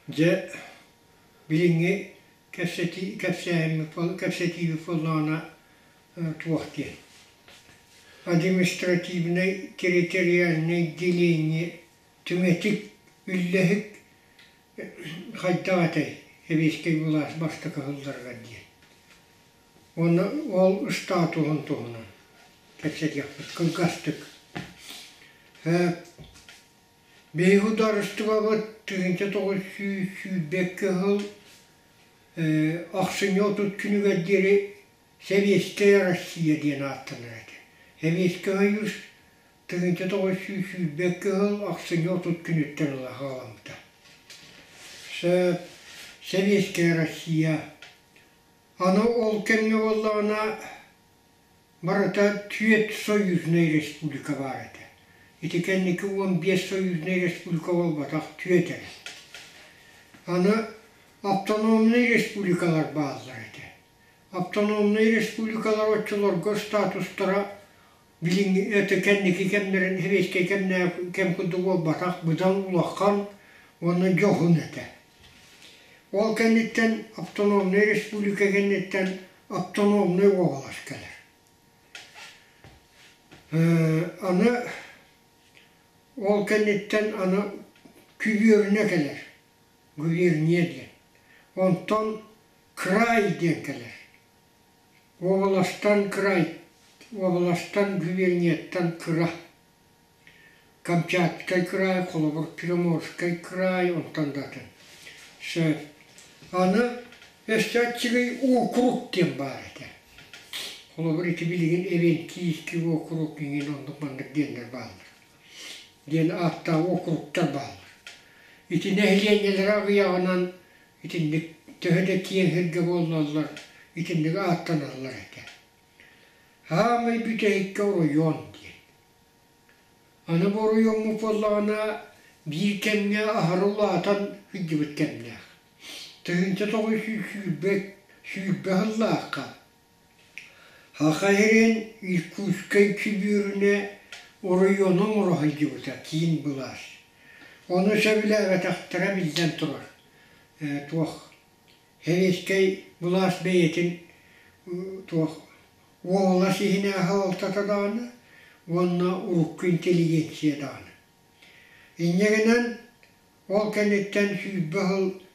Дьэ, билиҥҥи кэпсэтии кэпсээһиммит кэпсэтиибит буоллаҕына туох диэн административнай территориальнай деление түҥэтик үллэһик хайдах этэй сэбиэскэй былаас бастакы сылларыгар диэн. Уонна ол статуһун туһунан кэпсэтиэхпит кылгастык. Биһиги судаарыстыбабыт 1922 сыл ахсынньы 30 күнүгэр диэри Сэбиэскэй Россия диэн ааттанар этэ. Сэбиэскэй Союз 1922 сыл ахсынньы 30 күнүттэн ыла саҕаламмыта. Сэбиэскэй Россия Аны ол кэмҥэ буоллаҕына барыта түөрт союзнай республика баар этэ. Ити кэнники 15 союзнай республика буолбатах, түөрт эрэ. Аны автономнай республикалар бааллар этэ. Автономнай республикалар оччолорго статустара билиҥҥи это кэнники кэмнэрин сэбиэскэй кэмнээх кэм курдук буолбатах, быдан улахан уонна дьоһун этэ. Ол кэнниттэн автономнай республика кэнниттэн автономнай уобалас кэлэр. Аны ол кэнниттэн аны күбүөрүнэ кэлэр, губерния диэн. Онтон край диэн кэлэр. Уобаластан край, уобаластан губернияттан кыра. Камчатскай кыраай, холобур, Приморскай кыраай, онтон да атын. Сөп. Аны өссө аччыгый округ диэн баар этэ. Холобур, ити билигин Эвенкийский округ иҥин оннук-маннык диэннэр бааллар. Диэн ааттаах округтар бааллар. Ити нэһилиэнньэлэрэ аҕыйаҕынан итинник төһө да киэҥ сиргэ буоллаллар, итинник ааттаналлар этэ. Хаамай бүтэһиккэ оройуон диэн. Аны бу оройуоммут буоллаҕына биир кэмҥэ аһары улаатан сылдьыбыт кэмнээх. 1920 20 сыллаахха Саха сирин Иркутскай күбүөрүнэ оройуона оҥоро сылдьыбыта киин былаас. Ону сөбүлээбэтэхтэрэ биллэн турар. Туох Сэбиэскэй былаас бэйэтин туох уобалас иһинээҕи салалтата даҕаны уонна урукку интеллигенция даҕаны. Инньэ гынан ол кэнниттэн 20 сыл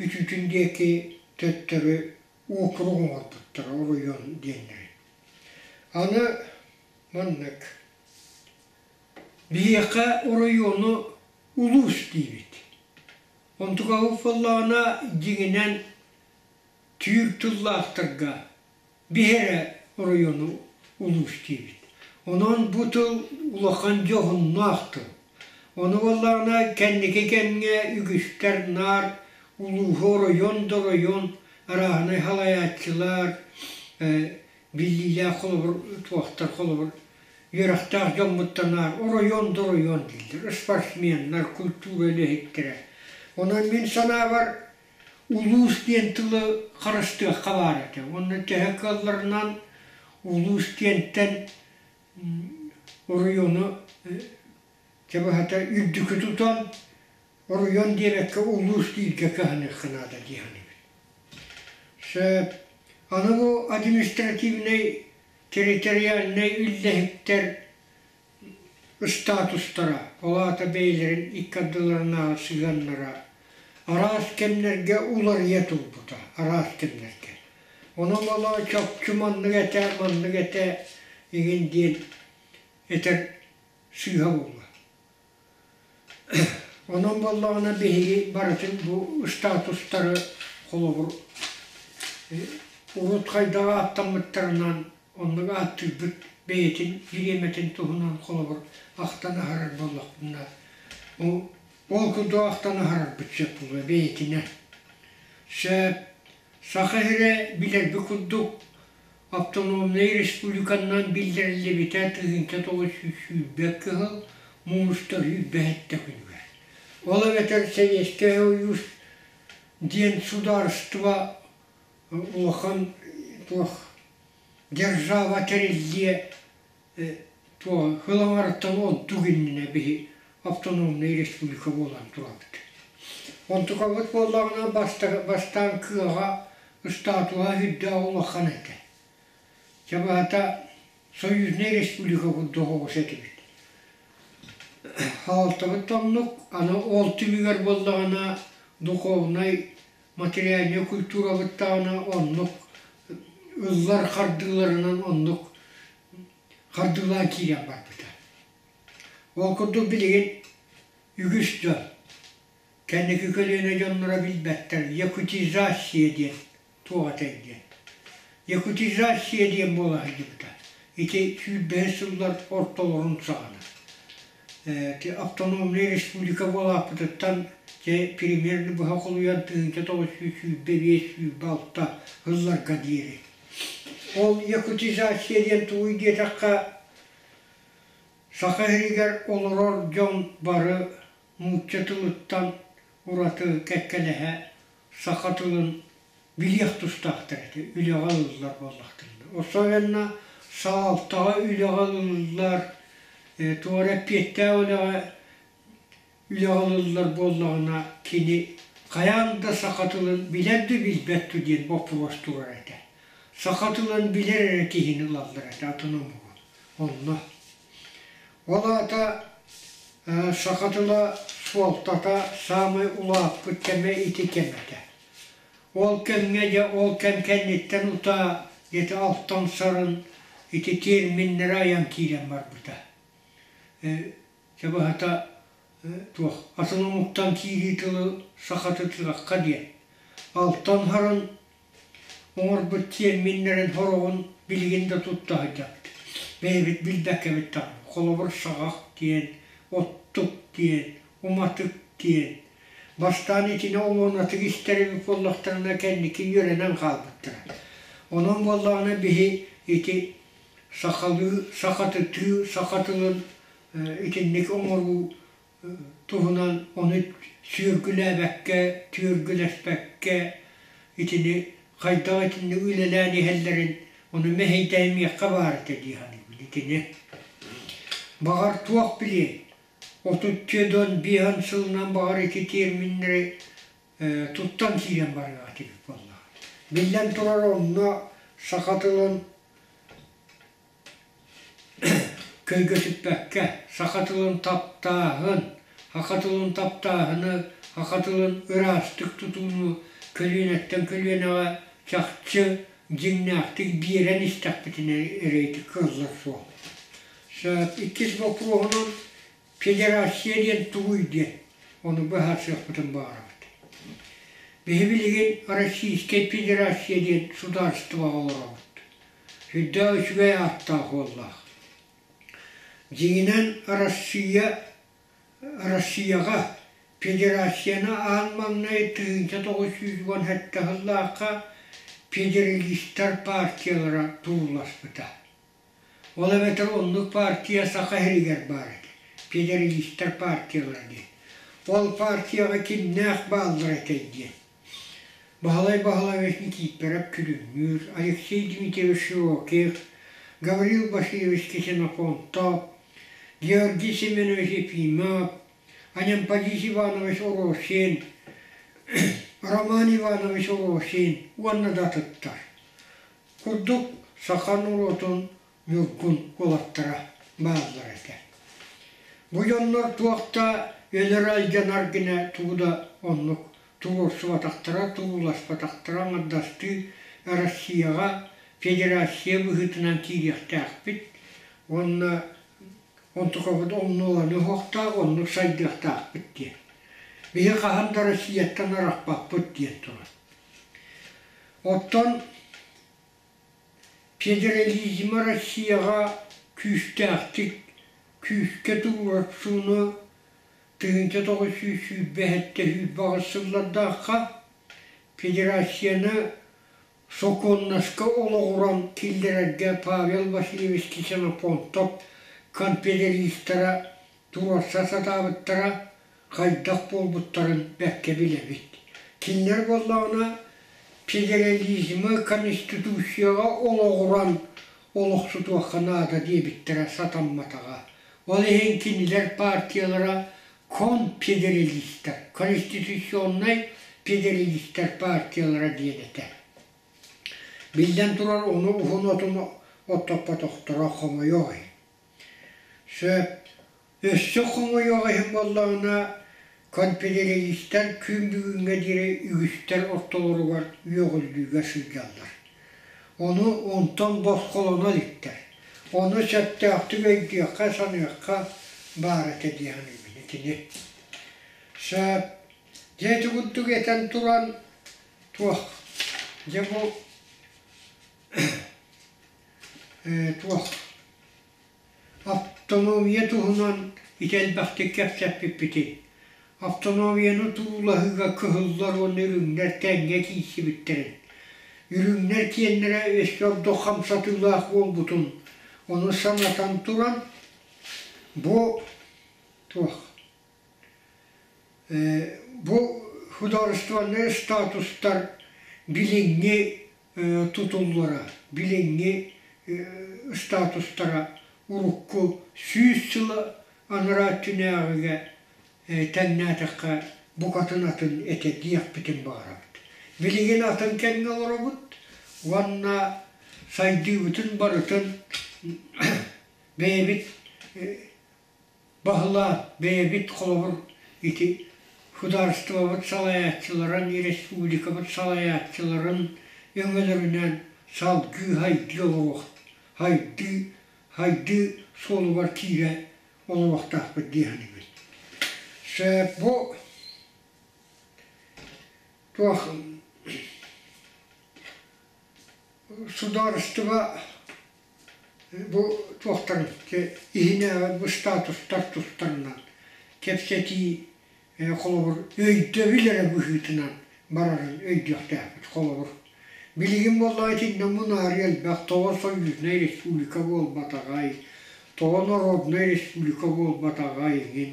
бүтүүтүн диэки төттөрү уокурук оҥорбуттара оройуон диэннэри. Аны маннык биһиэхэ оройуону улуус диибит. Онтукабыт буоллаҕына дьиҥинэн түүр тыллаахтарга биһи эрэ оройуону улуус диибит. Онон бу тыл улахан дьоһуннаах тыл. Ону буоллаҕына кэнники кэмҥэ үгүстэр наар улууһу оройуон да оройуон арааһынай салайааччылар биллиилээх холобур туохтар холобур үөрэхтээх дьоммуттан наар оройуон да оройуон дииллэр, спортсменнар, культура үлэһиттэрэ. Онон мин санаабар улуус диэн тылы харыстыахха баар этэ. Уонна төһө кыалларынан улуус диэнтэн оройуону чэ быһата үрдүкү тутан оройуон диэбэккэ улуус дииргэ кыһаныахха наада дии саныыбын. Сөп. Аны бу административнай территориальнай үллэһиктэр статустара, ол аата бэйэлэрин икки ардыларынааҕы сыһыаннара араас кэмнэргэ уларыйа турбута, араас кэмнэргэ. Онон олоо чопчу маннык этэ, маннык этэ игин диэн этэр сыыһа буолла. Онон буоллаҕына биһиги барытын бу статустары холобур урут хайдах ааттаммыттарынан оннук ааттыырбыт бэйэтин бириэмэтин туһунан холобур ахтан аһарар буоллахпына ол курдук ахтан аһарарбыт сөп буолуо бэйэтинэн. Сөп Саха сирэ билэрбит курдук Автономнай республиканнан биллэриллибитэ 1920 кыһыл муустар 27 күнүгэр. Ол эбэтэр Сэбиэскэй Союз диэн судаарыстыба улахан туох держава тэриллиэ туох сыл аҥарыттан онтук иннинэ биһи автономнай республика буолан турабыт. Онтукабыт буоллаҕына бастаан кыаҕа, статуһа сүрдээх улахан этэ. Чэ быһата союзнай республика курдук оҕус этибит. Хаалтабыт да оннук, аны ол түмүгэр буоллаҕына духовнай, материальнай культурабыт даҕаны оннук ыллар хардыыларынан оннук хардыылаан киирэн барбыта. Ол курдук билигин үгүс дьон, кэнники көлүөнэ дьонноро билбэттэр якутизация диэн туох этэй диэн. Якутизация диэн буола сылдьыбыта. Ити сүүрбэһис сыллар ортолорун саҕана. Ити автономнай республика буолааппытыттан дьэ примерно быһа холуйан 1925 26 сылларга диэри. Ол якутизация диэн тугуй диэтэххэ, Саха сиригэр олорор дьон бары нуучча тылыттан ураты кэккэлэһэ саха тылын билиэх тустаахтар этэ, үлэҕэ ылыллар буоллахтарына. Особенно салалтаҕа үлэҕэ ылыллар, туора эппиэттээх үлэҕэ үлэҕэ ылыллар буоллаҕына, кини хайаан да саха тылын билэр да билбэт дуу диэн боппуруос турар этэ. Саха тылын билэр эрэ киһини ылаллар этэ, атын омугу. Онно. Ол аата саха тыла суолтата саамай улааппыт кэмэ ити кэм этэ. Ол кэмҥэ дьэ ол кэм кэнниттэн утаа ити алтан сарын ити терминнэри айан киирэн барбыта. Чэ быһата туох атын омуктан киирии тылы сахатытыахха диэн. Алтан сарын оҥорбут терминнэрин сороҕун билигин да тутта сылдьабыт. Бэйэбит билбэккэбит даҕаны. Холобур, саҕах диэн, оттук диэн, уматык диэн. Бастаан итини олуонатык истэр эбит буоллахтарына кэнники үөрэнэн хаалбыттара. Онон буоллаҕына биһи ити сахалыы, сахатытыы, саха тылын итинник оҥоруу туһунан ону сүөргүлээбэккэ, түөргүлэспэккэ итини хайдах итинник үлэлээн иһэллэрин ону мэһэйдээмиэххэ баар этэ дии саныыбын итини. Баҕар туох билиэй, 34 сылынан баҕар ити терминнэри туттан киирэн барыаҕа этибит буоллаҕа. Биллэн турар онно саха тылын Көйгөтүппэккэ, саха тылын таптааһын, саха тылын таптааһыны, саха тылын ыраастык тутууну көлүөнэттэн көлүөнэҕэ чахчы дьиҥнээхтик биэрэн истэхпитинэ эрэйдик кыаллар суол. Иккис боппуруоһунан федерация диэн тугуй диэн ону быһаарсыахпытын баҕарабыт. Биһи билигин Российскай Федерация диэн судаарыстыбаҕа олоробут. Сүрдээх үчүгэй ааттаах-уоллаах. Дьиҥинэн Россия Россияҕа федерацияны аан маҥнай 1917 сыллаахха федералистар партиялара турууласпыта. Ол эбэтэр оннук партия Саха сиригэр баар этэ, федералистар партиялара диэн. Ол партияҕа кимнээх бааллар этэй диэн. Баһылай Баһылаевич Никифоров Күлүмнүүр, Алексей Дмитриевич Широких, Гаврил Васильевич Ксенофонтов, Георгий Семенович Ефимов, Анемподист Иванович Оросин, Роман Иванович Оросин уонна да атыттар. Курдук саха норуотун ньургун уолаттара бааллар этэ. Бу дьоннор туох да өлөр-алдьанар гына тугу да оннук туруорсубатахтара, турууласпатахтара аҥардастыы Россияҕа федерация быһыытынан киириэхтээхпит уонна онтукабыт омнуоланыахтаах, оннук сайдыахтаахпыт диэн. Биһи хаһан да Россияттан арахпаппыт диэн туран. Оттон Федерализмы Россияҕа күүстээхтик күүскэ туруорсууну 1927-28 сыллардаахха федерацияны сокуоннаска олоҕуран киллэрэргэ Павел Васильевич Ксенофонтов конфедеристара туруорса сатаабыттара хайдах буолбуттарын бэркэ билэбит. Кинилэр буоллаҕына федерализмы конституцияҕа олоҕуран олохсутуохха наада диэбиттэрэ сатамматаҕа. Ол иһин кинилэр партиялара конфедералистар, конституционнай федералистар партиялара диэн этэ. Биллэн турар, ону уһун отун оттоппотохторо хомойуох иһин. Сөп. Өссө хомойуох иһин буоллаҕына, конфедералистар күн бүгүҥҥэ диэри үгүстэр ортолоругар үөҕүллүүгэ сылдьаллар. Ону онтон босхолоно иликтэр. Ону сөптөөхтүк өйдүөххэ, саныахха баар этэ дии саныыбын итини. Сөп. Дьэ ити курдук этэн туран туох дьэ бу туох Автономия туһунан ити элбэхтик кэпсэппиппитин, автономияны туруулаһыыга кыһыллар уонна үрүҥнэр тэҥҥэ киирсибиттэрин, үрүҥнэр киэннэрэ өссө ордук хамсатыылаах буолбутун, ону санатан туран, бу туох Бу художественнай статустар билиҥҥи тутуллара, билиҥҥи статустара урукку 100 сыл анараа өттүнээҕигэ тэҥнээтэххэ букатын атын этэ диэхпитин баҕарабыт. Билигин атын кэмҥэ олоробут уонна сайдыыбытын барытын бэйэбит Баһылаан, бэйэбит холобур ити судаарыстыбабыт салайааччыларын, республикабыт салайааччыларын өҥөлөрүнэн салгыы сайдыы олоруох, сайдыы, сайдыы суолугар киирэ олоруохтаахпыт дии саныыбын. Сөп бу туох судаарыстыба Бу туохтарын иһинээҕи бу статустар тустарынан кэпсэтии холобур өйдөбүл эрэ быһыытынан барарын өйдүөхтээхпит холобур. Билигин буоллаҕа итиннэ мунаарыы элбэх тоҕо союзнай республика буолбатаҕай, тоҕо народнай республика буолбатаҕай иҥин,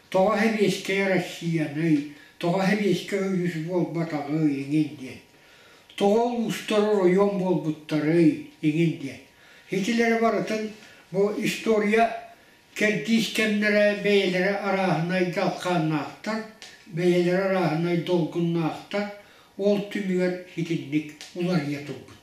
тоҕо Сэбиэскэй Россияный, тоҕо Сэбиэскэй Союз буолбатаҕый иҥин диэн. Тоҕо улуустар оройуон буолбуттарый иҥин диэн. Итилэри барытын бу история кэрдиис кэмнэрэ бэйэлэрэ арааһынай дьалхааннаахтар, бэйэлэрэ арааһынай долгуннаахтар, ол түмүгэр итинник уларыйа турбут.